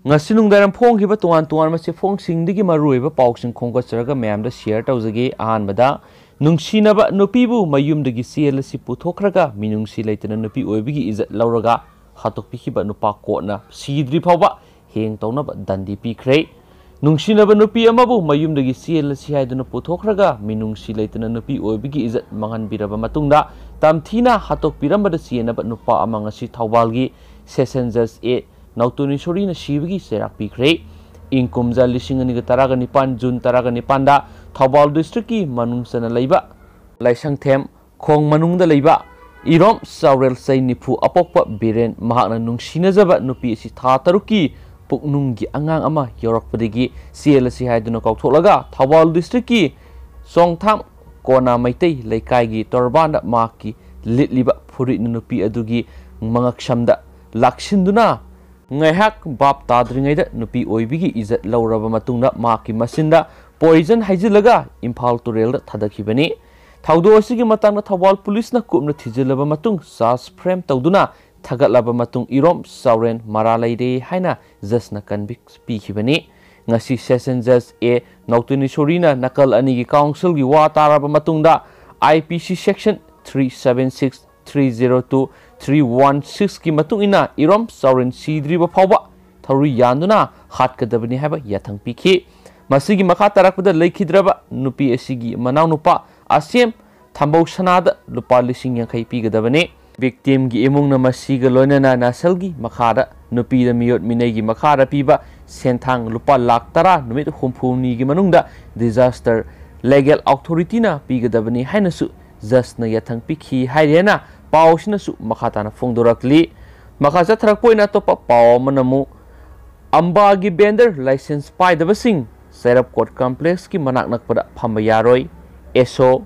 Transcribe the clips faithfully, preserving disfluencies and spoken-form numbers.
ꯉꯁꯤ ꯅꯨꯡꯗꯥꯡꯋꯥꯏꯔꯝ ꯐꯣꯡꯈꯤꯕ ꯇꯣꯉꯥꯟ ꯇꯣꯉꯥꯟꯕ ꯆꯦꯐꯣꯡꯁꯤꯡꯗꯒꯤ ꯃꯔꯨꯑꯣꯏꯕ ꯄꯥꯎꯁꯤꯡ ꯈꯣꯝꯒꯠꯆꯔꯒ ꯃꯌꯥꯝꯗ ꯁꯤꯌꯔ ꯇꯧꯖꯒꯦ꯫ ꯑꯍꯥꯟꯕꯗ, ꯅꯨꯡꯁꯤꯅꯕ ꯅꯨꯄꯤꯕꯨ ꯃꯌꯨꯝꯗꯒꯤ ꯆꯦꯜꯂꯁꯤ ꯄꯨꯊꯣꯛꯈ꯭ꯔꯒ ꯃꯤꯅꯨꯡꯁꯤ ꯂꯩꯇꯅ ꯅꯨꯄꯤ ꯑꯣꯏꯕꯒꯤ ꯏꯖꯠ ꯂꯧꯔꯒ ꯍꯥꯠꯇꯣꯛꯄꯤꯈꯤꯕ ꯅꯨꯄꯥ ꯀꯣꯔꯠꯅ ꯁꯤꯗ꯭ꯔꯤ ꯐꯥꯎꯕ ꯍꯦꯡ ꯇꯧꯅꯕ ꯗꯟꯗꯤ ꯄꯤꯈ꯭ꯔꯦ꯫ ꯅꯨꯡꯁꯤꯅꯕ ꯅꯨꯄꯤ ꯑꯃꯕꯨ ꯃꯌꯨꯝꯗꯒꯤ ꯆꯦꯜꯂꯁꯤ ꯍꯥꯏꯗꯨꯅ ꯄꯨꯊꯣꯛꯈ꯭ꯔꯒ ꯃꯤꯅꯨꯡꯁꯤ ꯂꯩꯇꯅ ꯅꯨꯄꯤ ꯑꯣꯏꯕꯒꯤ ꯏꯖꯠ ꯃꯥꯡꯍꯟꯕꯤꯔꯕ ꯃꯇꯨꯡꯗ ꯇꯝꯊꯤꯅ ꯍꯥꯠꯇꯣꯛꯄꯤꯔꯝꯕꯗ ꯆꯦꯟꯅꯕ ꯅꯨꯄꯥ ꯑꯃ ꯉꯁꯤ ꯊꯧꯕꯥꯜꯒꯤ ꯁꯦꯁꯟ ꯖꯖ ꯑꯦ ꯅꯧꯇꯣꯅꯤꯁꯣꯔꯤꯅ ꯁꯤꯕꯒꯤ ꯆꯩꯔꯥꯛ ꯄꯤꯈ꯭ꯔꯦ꯫ ꯏꯪ ꯀꯨꯝꯖꯥ ꯂꯤꯁꯤꯡ ꯑꯅꯤꯒ ꯇꯔꯥꯒ ꯅꯤꯄꯥꯟ ꯖꯨꯟ ꯇꯔꯥꯒ ꯅꯤꯄꯥꯟꯗ ꯊꯧꯕꯥꯜ ꯗꯤꯁꯇ꯭ꯔꯤꯛꯀꯤ ꯃꯅꯨꯡ ꯆꯟꯅ ꯂꯩꯕ ꯂꯥꯏꯁꯪꯊꯦꯝ ꯈꯣꯡ ꯃꯅꯨꯡꯗ ꯂꯩꯕ ꯏꯔꯣꯝ ꯆꯥꯎꯔꯦꯜ ꯆꯩ ꯅꯤꯐꯨ ꯑꯄꯣꯛꯄ ꯕꯤꯔꯦꯟ ꯃꯍꯥꯛꯅ ꯅꯨꯡꯁꯤꯅꯖꯕ ꯅꯨꯄꯤ ꯑꯁꯤ ꯊꯥ ꯇꯔꯨꯛꯀꯤ ꯄꯨꯛꯅꯨꯡꯒꯤ ꯑꯉꯥꯡ ꯑꯃ ꯌꯧꯔꯛꯄꯗꯒꯤ ꯆꯦꯜꯂꯁꯤ ꯍꯥꯏꯗꯨꯅ ꯀꯥꯎꯊꯣꯛꯂꯒ ꯊꯧꯕꯥꯜ ꯗꯤꯁꯇ꯭ꯔꯤꯛꯀꯤ ꯆꯣꯡꯊꯥꯝ ꯀꯣꯅꯥ ꯃꯩꯇꯩ ꯂꯩꯀꯥꯏꯒꯤ ꯇꯣꯔꯕꯥꯟꯗ ꯃꯍꯥꯛꯀꯤ ꯂꯤꯠꯂꯤꯕ ꯐꯨꯔꯤꯠꯅ ꯅꯨꯄꯤ ꯑꯗꯨꯒꯤ ꯃꯉꯛꯁꯝꯗ ꯂꯥꯛꯁꯤꯟꯗꯨꯅ ꯉꯥꯏꯍꯥꯛ ꯚꯥꯞ ꯇꯥꯗ꯭ꯔꯤꯉꯩꯗ ꯅꯨꯄꯤ ꯑꯣꯏꯕꯤꯒꯤ ꯏꯖꯠ ꯂꯧꯔꯕ ꯃꯇꯨꯡꯗ ꯃꯍꯥꯛꯀꯤ ꯃꯆꯤꯟꯗ ꯄꯣꯏꯖꯟ ꯍꯩꯖꯤꯜꯂꯒ ꯏꯝꯐꯥꯜ ꯇꯨꯔꯦꯜꯗ ꯊꯥꯗꯈꯤꯕꯅꯤ꯫ ꯊꯧꯗꯣꯛ ꯑꯁꯤꯒꯤ ꯃꯇꯥꯡꯗ ꯊꯧꯕꯥꯜ ꯄꯨꯂꯤꯁꯅ ꯀꯨꯞꯅ ꯊꯤꯖꯤꯜꯂꯕ ꯃꯇꯨꯡ ꯆꯥꯔꯖ ꯐ꯭ꯔꯦꯝ ꯇꯧꯗꯨꯅ ꯊꯥꯒꯠꯂꯕ ꯃꯇꯨꯡ ꯏꯔꯣꯝ ꯆꯥꯎꯔꯦꯟ ꯃꯔꯥ ꯂꯩꯔꯦ ꯍꯥꯏꯅ ꯖꯖꯅ ꯀꯟꯚꯤꯛ ꯄꯤꯈꯤꯕꯅꯤ꯫ ꯉꯁꯤ ꯁꯦꯁꯟ ꯖꯖ ꯑꯦ ꯅꯧꯇꯣꯅꯤꯁꯣꯔꯤꯅ ꯅꯥꯀꯜ ꯑꯅꯤꯒꯤ ꯀꯥꯎꯟꯁꯤꯜꯒꯤ ꯋꯥ ꯇꯥꯔꯕ ꯃꯇꯨꯡꯗ ꯑꯥꯏ ꯄꯤ ꯁꯤ section three seven six, three zero two, three one ꯁꯤꯛꯁꯀꯤ ꯃꯇꯨꯡ ꯏꯟꯅ ꯏꯔꯣꯝ ꯆꯥꯎꯔꯦꯟ ꯁꯤꯗ꯭ꯔꯤꯕ ꯐꯥꯎꯕ ꯊꯧꯔꯤ ꯌꯥꯟꯗꯨꯅ ꯍꯥꯠꯀꯗꯕꯅꯤ ꯍꯥꯏꯕ ꯌꯥꯊꯪ ꯄꯤꯈꯤ꯫ ꯃꯁꯤꯒꯤ ꯃꯈꯥ ꯇꯥꯔꯛꯄꯗ ꯂꯩꯈꯤꯗ꯭ꯔꯕ ꯅꯨꯄꯤ ꯑꯁꯤꯒꯤ ꯃꯅꯥꯎꯅꯨꯄꯥ ꯑꯁꯦꯝ ꯊꯝꯕꯧ ꯁꯅꯥꯗ ꯂꯨꯄꯥ ꯂꯤꯁꯤꯡ ꯌꯥꯡꯈꯩ ꯄꯤꯒꯗꯕꯅꯤ꯫ ꯚꯤꯛꯇꯤꯝꯒꯤ ꯏꯃꯨꯡꯅ ꯃꯁꯤꯒ ꯂꯣꯏꯅꯅ ꯅꯁꯜꯒꯤ ꯃꯈꯥꯗ ꯅꯨꯄꯤꯗ ꯃꯤꯑꯣꯠ ꯃꯤꯅꯩꯒꯤ ꯃꯈꯥꯗ ꯄꯤꯕ ꯁꯦꯟꯊꯥꯡ ꯂꯨꯄꯥ ꯂꯥꯈ ꯇꯔꯥ ꯅꯨꯃꯤꯠ ꯍꯨꯝꯐꯨꯅꯤꯒꯤ ꯃꯅꯨꯡꯗ ꯗꯤꯖꯥꯁꯇꯔ ꯂꯤꯒꯦꯜ ꯑꯣꯊꯣꯔꯤꯇꯤꯅ ꯄꯤꯒꯗꯕꯅꯤ ꯍꯥꯏꯅꯁꯨ ꯖꯖꯅ ꯌꯥꯊꯪ ꯄꯤꯈꯤ ꯍꯥꯏꯔꯦꯅ ꯄꯥꯎꯁꯤꯅꯁꯨ ꯃꯈꯥ ꯇꯥꯅ ꯐꯣꯡꯗꯣꯔꯛꯂꯤ꯫ ꯃꯈꯥ ꯆꯠꯊꯔꯛꯄ ꯑꯣꯏꯅ ꯑꯇꯣꯞꯄ ꯄꯥꯎ ꯑꯃꯅ ꯑꯃꯨꯛ ꯑꯝꯕꯥꯒꯤ ꯕꯦꯟꯗꯔ ꯂꯥꯏꯁꯦꯟꯁ ꯄꯥꯏꯗꯕꯁꯤꯡ ꯆꯩꯔꯞ ꯀꯣꯔꯠ ꯀꯝꯄ꯭ꯂꯦꯛꯁꯀꯤ ꯃꯅꯥꯛ ꯅꯛꯄꯗ ꯐꯝꯕ ꯌꯥꯔꯣꯏ꯫ ꯑꯦꯁꯣ,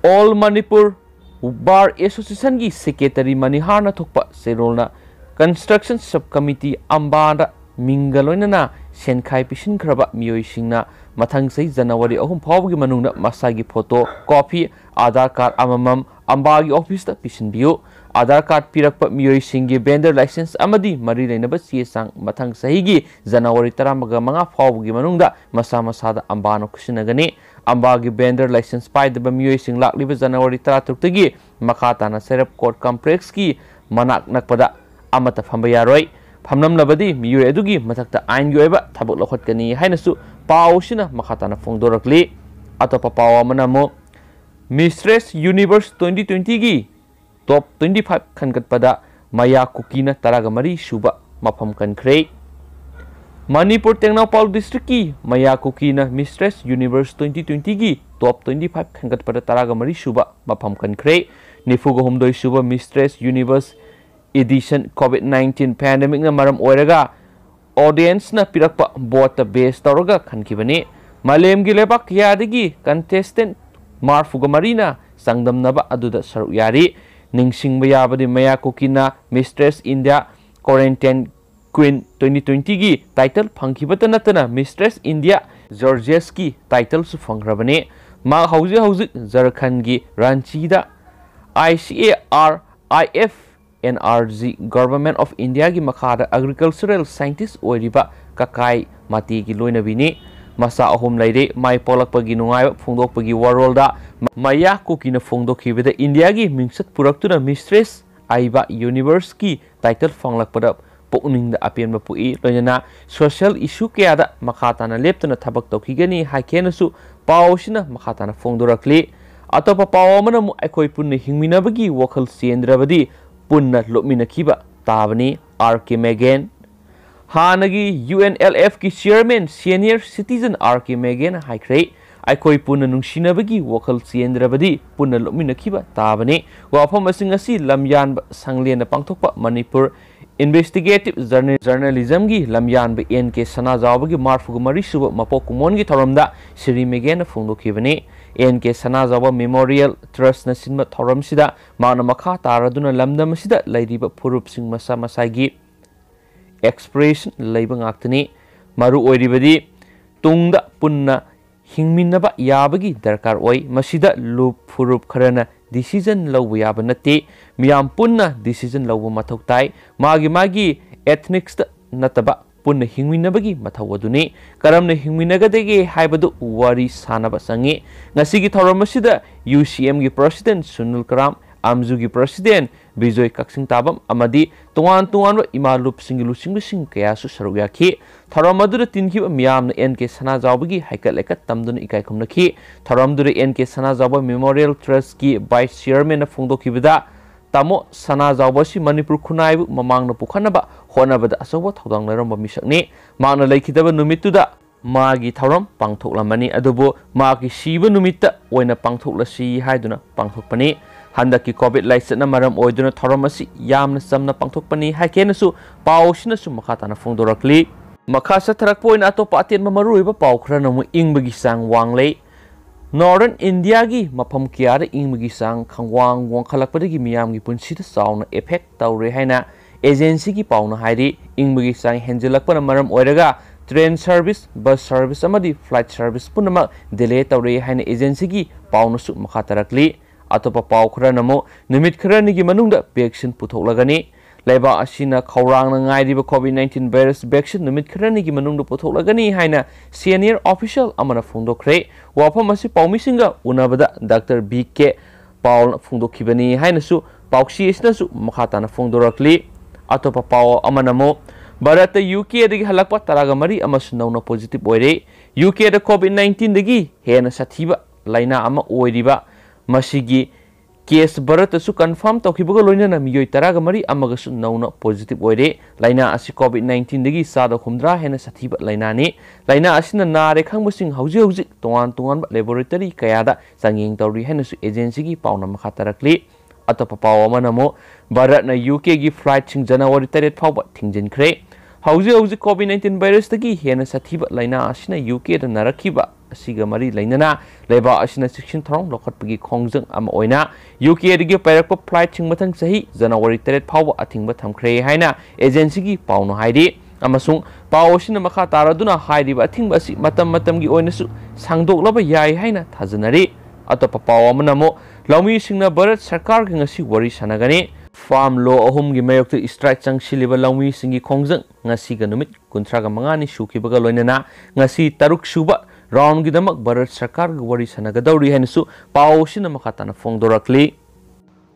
ꯑꯣꯜ ꯃꯅꯤꯄꯨꯔ ꯕꯥꯔ ꯑꯦꯁꯣꯁꯤꯌꯦꯁꯟꯒꯤ ꯁꯦꯀ꯭ꯔꯦꯇꯔꯤ ꯃꯅꯤꯍꯥꯔꯅ ꯊꯣꯛꯄ ꯆꯦꯔꯣꯜꯅ ꯀꯟꯁꯇ꯭ꯔꯛꯁꯟ ꯁꯕ ꯀꯃꯤꯇꯤ ꯑꯝꯕꯥꯗ ꯃꯤꯡꯒ ꯂꯣꯏꯅꯅ ꯁꯦꯟꯈꯥꯏ ꯄꯤꯁꯤꯟꯈ꯭ꯔꯕ ꯃꯤꯑꯣꯏꯁꯤꯡꯅ ꯃꯊꯪ ꯆꯍꯤ ꯖꯅꯋꯥꯔꯤ ꯑꯍꯨꯝ ꯐꯥꯎꯕꯒꯤ ꯃꯅꯨꯡꯗ ꯃꯁꯥꯒꯤ ꯐꯣꯇꯣ ꯀꯣꯄꯤ, ꯑꯥꯙꯥꯔ ꯀꯥꯔꯗ ꯑꯃꯃꯝ ꯑꯝꯕꯥꯒꯤ ꯑꯣꯐꯤꯁꯇ ꯄꯤꯁꯤꯟꯕꯤꯌꯨ꯫ ꯑꯥꯙꯥꯔ ꯀꯥꯔꯗ ꯄꯤꯔꯛꯄ ꯃꯤꯑꯣꯏꯁꯤꯡꯒꯤ ꯚꯦꯟꯗꯔ ꯂꯥꯏꯁꯦꯟꯁ ꯑꯃꯗꯤ ꯃꯔꯤ ꯂꯩꯅꯕ ꯆꯦ ꯆꯥꯡ ꯃꯊꯪ ꯆꯍꯤꯒꯤ ꯖꯅꯋꯥꯔꯤ ꯇꯔꯥꯃꯉꯥ ꯐꯥꯎꯕꯒꯤ ꯃꯅꯨꯡꯗ ꯃꯁꯥ ꯃꯁꯥꯗ ꯑꯝꯕꯥꯅ ꯈꯨꯠꯁꯤꯟꯅꯒꯅꯤ꯫ ꯑꯝꯕꯥꯒꯤ ꯚꯦꯟꯗꯔ ꯂꯥꯏꯁꯦꯟꯁ ꯄꯥꯏꯗꯕ ꯃꯤꯑꯣꯏꯁꯤꯡ ꯂꯥꯛꯂꯤꯕ ꯖꯅꯋꯥꯔꯤ ꯇꯔꯥꯇꯔꯨꯛꯇꯒꯤ ꯃꯈꯥ ꯇꯥꯅ ꯁꯦꯔꯞ ꯀꯣꯔꯠ ꯀꯝꯄ꯭ꯂꯦꯛꯁꯀꯤ ꯃꯅꯥꯛ ꯅꯛꯄꯗ ꯑꯃꯠꯇ ꯐꯝꯕ ꯌꯥꯔꯣꯏ꯫ ꯐꯝꯂꯝꯂꯕꯗꯤ ꯃꯤꯑꯣꯏ ꯑꯗꯨꯒꯤ ꯃꯊꯛꯇ ꯑꯥꯏꯟꯒꯤ ꯑꯣꯏꯕ ꯊꯕꯛ ꯂꯧꯈꯠꯀꯅꯤ ꯍꯥꯏꯅꯁꯨ ꯄꯥꯎ ꯑꯁꯤꯅ ꯃꯈꯥ ꯇꯥꯅ ꯐꯣꯡꯗꯣꯔꯛꯂꯤ꯫ ꯑꯇꯣꯞꯄ ꯄꯥꯎ ꯑꯃꯅ ꯑꯃꯨꯛ Mistress Universe twenty twenty ꯒꯤ ꯇꯣꯞ ꯇ꯭ꯋꯦꯟꯇꯤ ꯐꯥꯏꯚ ꯈꯟꯒꯠꯄꯗ ꯃꯌꯥ ꯀꯨꯀꯤꯅ ꯇꯔꯥꯒ ꯃꯔꯤ ꯁꯨꯕ ꯃꯐꯝ ꯀꯟꯈ꯭ꯔꯦ꯫ ꯃꯅꯤꯄꯨꯔ ꯇꯦꯡꯅꯧꯄꯥꯜ ꯗꯤꯁꯇ꯭ꯔꯤꯛꯀꯤ ꯃꯌꯥ ꯀꯨꯀꯤꯅ Mistress Universe twenty twenty ꯒꯤ ꯇꯣꯞ ꯇ꯭ꯋꯦꯟꯇꯤ ꯐꯥꯏꯚ ꯈꯟꯒꯠꯄꯗ ꯇꯔꯥꯒ ꯃꯔꯤ ꯁꯨꯕ ꯃꯐꯝ ꯀꯟꯈ꯭ꯔꯦ꯫ ꯅꯤꯐꯨꯒ ꯍꯨꯝꯗꯣꯏ ꯁꯨꯕ Mistress Universe Edition COVID nineteen pandemic ꯅ ꯃꯔꯝ ꯑꯣꯏꯔꯒ audience ꯅ ꯄꯤꯔꯛꯄ vote ꯇ base ꯇꯧꯔꯒ ꯈꯟꯈꯤꯕꯅꯤ꯫ ꯃꯥꯂꯦꯝꯒꯤ ꯂꯩꯕꯥꯛ ꯀꯌꯥꯗꯒꯤ contestant ꯃꯔꯐꯨꯒ ꯃꯔꯤꯅ ꯆꯥꯡꯗꯝꯅꯕ ꯑꯗꯨꯗ ꯁꯔꯨꯛ ꯌꯥꯔꯤ꯫ ꯅꯤꯡꯁꯤꯡꯕ ꯌꯥꯕꯗꯤ ꯃꯌꯥ ꯀꯨꯀꯤꯅ Mistress India Quarantine Queen twenty twenty ꯒꯤ title ꯐꯪꯈꯤꯕꯇ ꯅꯠꯇꯅ Mistress India Georges ꯀꯤ title ꯁꯨ ꯐꯪꯈ꯭ꯔꯕꯅꯤ꯫ ꯃꯍꯥꯛ ꯍꯧꯖꯤꯛ ꯍꯧꯖꯤꯛ ꯖꯔꯈꯟꯒꯤ ꯔꯥꯟꯆꯤꯗ I C A R I F N R G Government of India ꯒꯤ ꯃꯈꯥꯗ agricultural scientist ꯑꯣꯏꯔꯤꯕ ꯀꯀꯥꯏ ꯃꯥꯇꯦꯒꯤ ꯂꯣꯏꯅꯕꯤꯅꯤ꯫ ꯃꯆꯥ ꯑꯍꯨꯝ ꯂꯩꯔꯦ꯫ ꯃꯥꯏ ꯄꯣꯛꯂꯛꯄꯒꯤ ꯅꯨꯡꯉꯥꯏꯕ ꯐꯣꯡꯗꯣꯛꯄꯒꯤ ꯋꯥꯔꯣꯜꯗ ꯃꯌꯥ ꯀꯨꯀꯤꯅ ꯐꯣꯡꯗꯣꯛꯈꯤꯕꯗ ꯏꯟꯗꯤꯌꯥꯒꯤ ꯃꯤꯡꯆꯠ ꯄꯨꯔꯛꯇꯨꯅ Mistress ꯑꯏꯕ Universe ꯀꯤ title ꯐꯪꯂꯛꯄꯗ ꯄꯨꯛꯅꯤꯡꯗ ꯑꯄꯦꯟꯕ ꯄꯣꯛꯏ꯫ ꯂꯣꯏꯅꯅ social issue ꯀꯌꯥꯗ ꯃꯈꯥ ꯇꯥꯅ ꯂꯦꯞꯇꯅ ꯊꯕꯛ ꯇꯧꯈꯤꯒꯅꯤ ꯍꯥꯏꯈꯤ ꯍꯥꯏꯅꯁꯨ ꯄꯥꯎ ꯑꯁꯤꯅ ꯃꯈꯥ ꯇꯥꯅ ꯐꯣꯡꯗꯣꯔꯛꯂꯤ꯫ ꯑꯇꯣꯞꯄ ꯄꯥꯎ ꯑꯃꯅ ꯑꯃꯨꯛ ꯑꯩꯈꯣꯏ ꯄꯨꯟꯅ ꯍꯤꯡꯃꯤꯟꯅꯕꯒꯤ ꯋꯥꯈꯜ ꯆꯦꯟꯗ꯭ꯔꯕꯗꯤ ꯄꯨꯟꯅ ꯂꯨꯞꯃꯤꯟꯅꯈꯤꯕ ꯇꯥꯕꯅꯤ꯫ R K Meghan꯫ ꯍꯥꯟꯅꯒꯤ U N L F ꯀꯤ chairman senior citizen R K Meghan ꯍꯥꯏꯈ꯭ꯔꯦ, "ꯑꯩꯈꯣꯏ ꯄꯨꯟꯅ ꯅꯨꯡꯁꯤꯅꯕꯒꯤ ꯋꯥꯈꯜ ꯆꯦꯟꯗ꯭ꯔꯕꯗꯤ ꯄꯨꯟꯅ ꯂꯨꯞꯃꯤꯟꯅꯈꯤꯕ ꯇꯥꯕꯅꯤ"꯫ ꯋꯥꯐꯝ ꯑꯁꯤꯡ ꯑꯁꯤ ꯂꯝꯌꯥꯟꯕ ꯁꯪꯂꯦꯟꯗ ꯄꯥꯡꯊꯣꯛꯄ ꯃꯅꯤꯄꯨꯔ investigative journal-, journalism ꯒꯤ ꯂꯝꯌꯥꯟꯕ N K ꯁꯅꯥꯖꯥꯎꯕꯒꯤ ꯃꯔꯐꯨꯒ ꯃꯔꯤ ꯁꯨꯕ ꯃꯄꯣꯛ ꯀꯨꯝꯑꯣꯟꯒꯤ ꯊꯧꯔꯝꯗ ꯁꯤꯔꯤ ꯃꯦꯒꯦꯟꯅ ꯐꯣꯡꯗꯣꯛꯈꯤꯕꯅꯤ꯫ N K ꯁꯅꯥꯖꯥꯎꯕ Memorial Trust ꯅ ꯁꯤꯟꯕ ꯊꯧꯔꯝꯁꯤꯗ ꯃꯍꯥꯛꯅ ꯃꯈꯥ ꯇꯥꯔꯗꯨꯅ ꯂꯝꯗꯝ ꯑꯁꯤꯗ ꯂꯩꯔꯤꯕ ꯐꯨꯔꯨꯞꯁꯤꯡ ꯃꯁꯥ ꯃꯁꯥꯒꯤ expression ꯂꯩꯕ ꯉꯥꯛꯇꯅꯤ꯫ ꯃꯔꯨ ꯑꯣꯏꯔꯤꯕꯗꯤ ꯇꯨꯡꯗ ꯄꯨꯟꯅ ꯍꯤꯡꯃꯤꯟꯅꯕ ꯌꯥꯕꯒꯤ ꯗꯔꯀꯥꯔ ꯑꯣꯏ꯫ ꯃꯁꯤꯗ ꯂꯨꯞ ꯐꯨꯔꯨꯞ ꯈꯔꯅ decision ꯂꯧꯕ ꯌꯥꯕ ꯅꯠꯇꯦ꯫ ꯃꯤꯌꯥꯝ ꯄꯨꯟꯅ decision ꯂꯧꯕ ꯃꯊꯧ ꯇꯥꯏ꯫ ꯃꯥꯒꯤ ꯃꯥꯒꯤ ethnics ꯇ ꯅꯠꯇꯕ ꯄꯨꯟꯅ ꯍꯤꯡꯃꯤꯟꯅꯕꯒꯤ ꯃꯊꯧ ꯑꯗꯨꯅꯤ꯫ ꯀꯔꯝꯅ ꯍꯤꯡꯃꯤꯟꯅꯒꯗꯒꯦ ꯍꯥꯏꯕꯗꯨ ꯋꯥꯔꯤ ꯁꯥꯅꯕ ꯆꯪꯏ꯫ ꯉꯁꯤꯒꯤ ꯊꯧꯔꯝ ꯑꯁꯤꯗ U C M ꯒꯤ president ꯁꯨꯅꯤꯜ ꯀꯔꯥꯝ, ꯑꯥꯝꯖꯨꯒꯤ president ꯕꯤꯖꯣꯏ ꯀꯛꯆꯤꯡ ꯇꯥꯕꯝ ꯑꯃꯗꯤ ꯇꯣꯉꯥꯟ ꯇꯣꯉꯥꯟꯕ ꯏꯃꯥ ꯂꯨꯞꯁꯤꯡꯒꯤ ꯂꯨꯆꯤꯡꯕꯁꯤꯡ ꯀꯌꯥꯁꯨ ꯁꯔꯨꯛ ꯌꯥꯈꯤ꯫ ꯊꯧꯔꯝ ꯑꯗꯨꯗ ꯇꯤꯟꯈꯤꯕ ꯃꯤꯌꯥꯝꯅ N K ꯁꯅꯥꯖꯥꯎꯕꯒꯤ ꯍꯩꯀꯠ ꯂꯩꯀꯠ ꯇꯝꯗꯨꯅ ꯏꯀꯥꯏ ꯈꯨꯝꯅꯈꯤ꯫ ꯊꯧꯔꯝꯗꯨꯗ N K ꯁꯅꯥꯖꯥꯎꯕ Memorial Trust ꯀꯤ vice chairman ꯅ ꯐꯣꯡꯗꯣꯛꯈꯤꯕꯗ, ꯇꯥꯃꯣ ꯁꯅꯥꯖꯥꯎꯕ ꯑꯁꯤ ꯃꯅꯤꯄꯨꯔ ꯈꯨꯟꯅꯥꯏꯕꯨ ꯃꯃꯥꯡꯗ ꯄꯨꯈꯠꯅꯕ ꯍꯣꯠꯅꯕꯗ ꯑꯆꯧꯕ ꯊꯧꯗꯥꯡ ꯂꯧꯔꯝꯕ ꯃꯤꯁꯛꯅꯤ꯫ ꯃꯍꯥꯛꯅ ꯂꯩꯈꯤꯗꯕ ꯅꯨꯃꯤꯠꯇꯨꯗ ꯃꯥꯒꯤ ꯊꯧꯔꯝ ꯄꯥꯡꯊꯣꯛꯂꯝꯃꯅꯤ, ꯑꯗꯨꯕꯨ ꯃꯍꯥꯛꯀꯤ ꯁꯤꯕ ꯅꯨꯃꯤꯠꯇ ꯑꯣꯏꯅ ꯄꯥꯡꯊꯣꯛꯂꯁꯤ ꯍꯥꯏꯗꯨꯅ ꯄꯥꯡꯊꯣꯛꯄꯅꯤ꯫ ꯍꯟꯗꯛꯀꯤ COVID ꯂꯥꯏꯆꯠꯅ ꯃꯔꯝ ꯑꯣꯏꯗꯨꯅ ꯊꯧꯔꯝ ꯑꯁꯤ ꯌꯥꯝꯅ ꯆꯝꯅ ꯄꯥꯡꯊꯣꯛꯄꯅꯤ ꯍꯥꯏꯈꯤ ꯍꯥꯏꯅꯁꯨ ꯄꯥꯎ ꯑꯁꯤꯅꯁꯨ ꯃꯈꯥ ꯇꯥꯅ ꯐꯣꯡꯗꯣꯔꯛꯂꯤ꯫ ꯃꯈꯥ ꯆꯠꯊꯔꯛꯄ ꯑꯣꯏꯅ ꯑꯇꯣꯞꯄ ꯑꯇꯦꯟꯕ ꯃꯔꯨꯑꯣꯏꯕ ꯄꯥꯎ ꯈꯔꯅ ꯑꯃꯨꯛ ꯏꯪꯕꯒꯤ ꯆꯥꯡ ꯋꯥꯡꯂꯦ꯫ Northern India ꯒꯤ ꯃꯐꯝ ꯀꯌꯥꯗ ꯏꯪꯕꯒꯤ ꯆꯥꯡ ꯈꯪꯋꯥꯡ ꯋꯥꯡꯈꯠꯂꯛꯄꯗꯒꯤ ꯃꯤꯌꯥꯝꯒꯤ ꯄꯨꯟꯁꯤꯗ ꯆꯥꯎꯅ effect ꯇꯧꯔꯦ ꯍꯥꯏꯅ agency ꯒꯤ ꯄꯥꯎꯅ ꯍꯥꯏꯔꯤ꯫ ꯏꯪꯕꯒꯤ ꯆꯥꯡ ꯍꯦꯟꯖꯤꯜꯂꯛꯄꯅ ꯃꯔꯝ ꯑꯣꯏꯔꯒ train service, bus service ꯑꯃꯗꯤ flight service ꯄꯨꯝꯅꯃꯛ delay ꯇꯧꯔꯦ ꯍꯥꯏꯅ agency ꯒꯤ ꯄꯥꯎꯅꯁꯨ ꯃꯈꯥ ꯇꯥꯔꯛꯂꯤ꯫ ꯑꯇꯣꯞꯄ ꯄꯥꯎ ꯈꯔꯅ ꯑꯃꯨꯛ ꯅꯨꯃꯤꯠ ꯈꯔꯅꯤꯒꯤ ꯃꯅꯨꯡꯗ vaccine ꯄꯨꯊꯣꯛꯂꯒꯅꯤ꯫ ꯂꯩꯕꯥꯛ ꯑꯁꯤꯅ ꯈꯧꯔꯥꯡꯅ ꯉꯥꯏꯔꯤꯕ COVID nineteen virus vaccine ꯅꯨꯃꯤꯠ ꯈꯔꯅꯤꯒꯤ ꯃꯅꯨꯡꯗ ꯄꯨꯊꯣꯛꯂꯒꯅꯤ ꯍꯥꯏꯅ senior official ꯑꯃꯅ ꯐꯣꯡꯗꯣꯛꯈ꯭ꯔꯦ꯫ ꯋꯥꯐꯝ ꯑꯁꯤ ꯄꯥꯎꯃꯤꯁꯤꯡꯒ ꯎꯅꯕꯗ Doctor B K Paul ꯅ ꯐꯣꯡꯗꯣꯛꯈꯤꯕꯅꯤ ꯍꯥꯏꯅꯁꯨ ꯄꯥꯎꯆꯦ ꯑꯁꯤꯅꯁꯨ ꯃꯈꯥ ꯇꯥꯅ ꯐꯣꯡꯗꯣꯔꯛꯂꯤ꯫ ꯑꯇꯣꯞꯄ ꯄꯥꯎ ꯑꯃꯅ ꯑꯃꯨꯛ ꯚꯥꯔꯠꯇ U K ꯗꯒꯤ ꯍꯜꯂꯛꯄ ꯇꯔꯥꯒ ꯃꯔꯤ ꯑꯃꯁꯨ ꯅꯧꯅ positive ꯑꯣꯏꯔꯦ꯫ U K ꯗ COVID nineteen ꯗꯒꯤ ꯍꯦꯟꯅ ꯁꯥꯊꯤꯕ ꯂꯥꯏꯅꯥ ꯑꯃ ꯑꯣꯏꯔꯤꯕ ꯃꯁꯤꯒꯤ case ꯚꯥꯔꯠꯇꯁꯨ confirm ꯇꯧꯈꯤꯕꯒ ꯂꯣꯏꯅꯅ ꯃꯤꯑꯣꯏ ꯇꯔꯥꯒ ꯃꯔꯤ ꯑꯃꯒꯁꯨ ꯅꯧꯅ positive ꯑꯣꯏꯔꯦ꯫ ꯂꯥꯏꯅꯥ ꯑꯁꯤ COVID nineteen ꯗꯒꯤ ꯆꯥꯗ ꯍꯨꯝꯗ꯭ꯔꯥ ꯍꯦꯟꯅ ꯁꯥꯊꯤꯕ ꯂꯥꯏꯅꯥꯅꯤ꯫ ꯂꯥꯏꯅꯥ ꯑꯁꯤꯅ ꯅꯥꯔꯦ ꯈꯪꯕꯁꯤꯡ ꯍꯧꯖꯤꯛ ꯍꯧꯖꯤꯛ ꯇꯣꯉꯥꯟ ꯇꯣꯉꯥꯟꯕ laboratory ꯀꯌꯥꯗ ꯆꯥꯡꯌꯦꯡ ꯇꯧꯔꯤ ꯍꯥꯏꯅꯁꯨ agency ꯒꯤ ꯄꯥꯎꯅ ꯃꯈꯥ ꯇꯥꯔꯛꯂꯤ꯫ ꯑꯇꯣꯞꯄ ꯄꯥꯎ ꯑꯃꯅ ꯑꯃꯨꯛ ꯚꯥꯔꯠꯅ U K ꯒꯤ flight ꯁꯤꯡ January ꯇꯔꯦꯠ ꯐꯥꯎꯕ ꯊꯤꯡꯖꯤꯟꯈ꯭ꯔꯦ꯫ ꯍꯧꯖꯤꯛ ꯍꯧꯖꯤꯛ COVID nineteen virus ꯇꯒꯤ ꯍꯦꯟꯅ ꯁꯥꯊꯤꯕ ꯂꯥꯏꯅꯥ ꯑꯁꯤꯅ U K ꯗ ꯅꯥꯔꯛꯈꯤꯕ ꯑꯁꯤꯒ ꯃꯔꯤ ꯂꯩꯅꯅ ꯂꯩꯕꯥꯛ ꯑꯁꯤꯅ ꯆꯦꯛꯁꯤꯟ ꯊꯧꯔꯥꯡ ꯂꯧꯈꯠꯄꯒꯤ ꯈꯣꯡꯖꯪ ꯑꯃ ꯑꯣꯏꯅ U K ꯗꯒꯤ ꯄꯥꯏꯔꯛꯄ flight ꯁꯤꯡ ꯃꯊꯪ ꯆꯍꯤ January ꯇꯔꯦꯠ ꯐꯥꯎꯕ ꯑꯊꯤꯡꯕ ꯊꯝꯈ꯭ꯔꯦ ꯍꯥꯏꯅ agency ꯒꯤ ꯄꯥꯎꯅ ꯍꯥꯏꯔꯤ꯫ ꯑꯃꯁꯨꯡ ꯄꯥꯎ ꯑꯁꯤꯅ ꯃꯈꯥ ꯇꯥꯔꯗꯨꯅ ꯍꯥꯏꯔꯤꯕ ꯑꯊꯤꯡꯕ ꯑꯁꯤ ꯃꯇꯝ ꯃꯇꯝꯒꯤ ꯑꯣꯏꯅꯁꯨ ꯁꯥꯡꯗꯣꯛꯂꯕ ꯌꯥꯏ ꯍꯥꯏꯅ ꯊꯥꯖꯅꯔꯤ꯫ ꯑꯇꯣꯞꯄ ꯄꯥꯎ ꯑꯃꯅ ꯑꯃꯨꯛ ꯂꯧꯃꯤꯁꯤꯡꯅ ꯚꯥꯔꯠ ꯁꯔꯀꯥꯔꯒ ꯉꯁꯤ ꯋꯥꯔꯤ ꯁꯥꯟꯅꯒꯅꯤ꯫ ꯐꯥꯔꯝ ꯂꯣ ꯑꯍꯨꯝꯒꯤ ꯃꯥꯌꯣꯛꯇ ꯏꯁꯇ꯭ꯔꯥꯏꯛ ꯆꯪꯁꯤꯜꯂꯤꯕ ꯂꯧꯃꯤꯁꯤꯡꯒꯤ ꯈꯣꯡꯖꯪ ꯉꯁꯤꯒ ꯅꯨꯃꯤꯠ ꯀꯨꯟꯊ꯭ꯔꯥꯒ ꯃꯉꯥꯅꯤ ꯁꯨꯈꯤꯕꯒ ꯂꯣꯏꯅꯅ ꯉꯁꯤ ꯇꯔꯨꯛ ꯁꯨꯕ ꯔꯥꯎꯟꯒꯤꯗꯃꯛ ꯚꯥꯔꯠ ꯁꯔꯀꯥꯔꯒ ꯋꯥꯔꯤ ꯁꯥꯟꯅꯒꯗꯧꯔꯤ ꯍꯥꯏꯅꯁꯨ ꯄꯥꯎ ꯑꯁꯤꯅ ꯃꯈꯥ ꯇꯥꯅ ꯐꯣꯡꯗꯣꯔꯛꯂꯤ꯫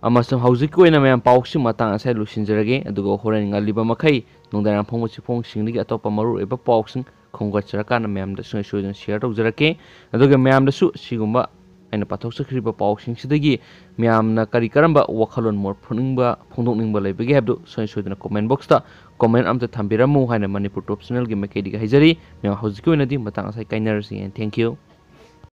ꯑꯃꯁꯨꯡ ꯍꯧꯖꯤꯛꯀꯤ ꯑꯣꯏꯅ ꯃꯌꯥꯝ ꯄꯥꯎꯁꯤ ꯃꯇꯥꯡ ꯑꯁꯤꯗ ꯂꯣꯏꯁꯤꯟꯖꯔꯒꯦ, ꯑꯗꯨꯒ ꯍꯣꯔꯦꯟ ꯉꯜꯂꯤꯕ ꯃꯈꯩ ꯅꯨꯡꯗꯥꯡ ꯐꯣꯡꯕ ꯆꯦꯐꯣꯡꯁꯤꯡꯗꯒꯤ ꯑꯇꯣꯞꯄ ꯃꯔꯨꯑꯣꯏꯕ ꯄꯥꯎꯁꯤꯡ ꯈꯣꯝꯒꯠꯆꯔꯀꯥꯟꯗ ꯃꯌꯥꯝꯗ ꯁꯨꯡꯁꯣꯏ ꯁꯣꯏꯗꯅ ꯁꯤꯌꯔ ꯇꯧꯖꯔꯛꯀꯦ꯫ ꯑꯗꯨꯒ ꯃꯌꯥꯝꯗꯁꯨ ꯁꯤꯒꯨꯝꯕ ꯑꯩꯅ ꯄꯥꯊꯣꯛꯆꯈ꯭ꯔꯤꯕ ꯄꯥꯎꯁꯤꯡꯁꯤꯗꯒꯤ ꯃꯌꯥꯝꯅ ꯀꯔꯤ ꯀꯔꯝꯕ ꯋꯥꯈꯜꯂꯣꯟ ꯃꯣꯠ ꯐꯣꯡꯅꯤꯡꯕ ꯐꯣꯡꯗꯣꯛꯅꯤꯡꯕ ꯂꯩꯕꯒꯦ ꯍꯥꯏꯕꯗꯨ ꯁꯨꯡꯁꯣꯏ ꯁꯣꯏꯗꯅ ꯀꯣꯃꯦꯟ ꯕꯣꯛꯁꯇ ꯀꯣꯃꯦꯟ ꯑꯝꯇ ꯊꯝꯕꯤꯔꯝꯃꯨ ꯍꯥꯏꯅ ꯃꯅꯤꯄꯨꯔ ꯇꯣꯞ ꯆꯦꯅꯦꯜꯒꯤ ꯃꯥꯏꯀꯩꯗꯒꯤ ꯍꯥꯏꯖꯔꯤ꯫ ꯃꯌꯥꯝ ꯍꯧꯖꯤꯛꯀꯤ ꯑꯣꯏꯅꯗꯤ ꯃꯇꯥꯡ ꯑꯁꯤꯗ ꯀꯥꯏꯅꯔꯁꯤ꯫ And thank you꯫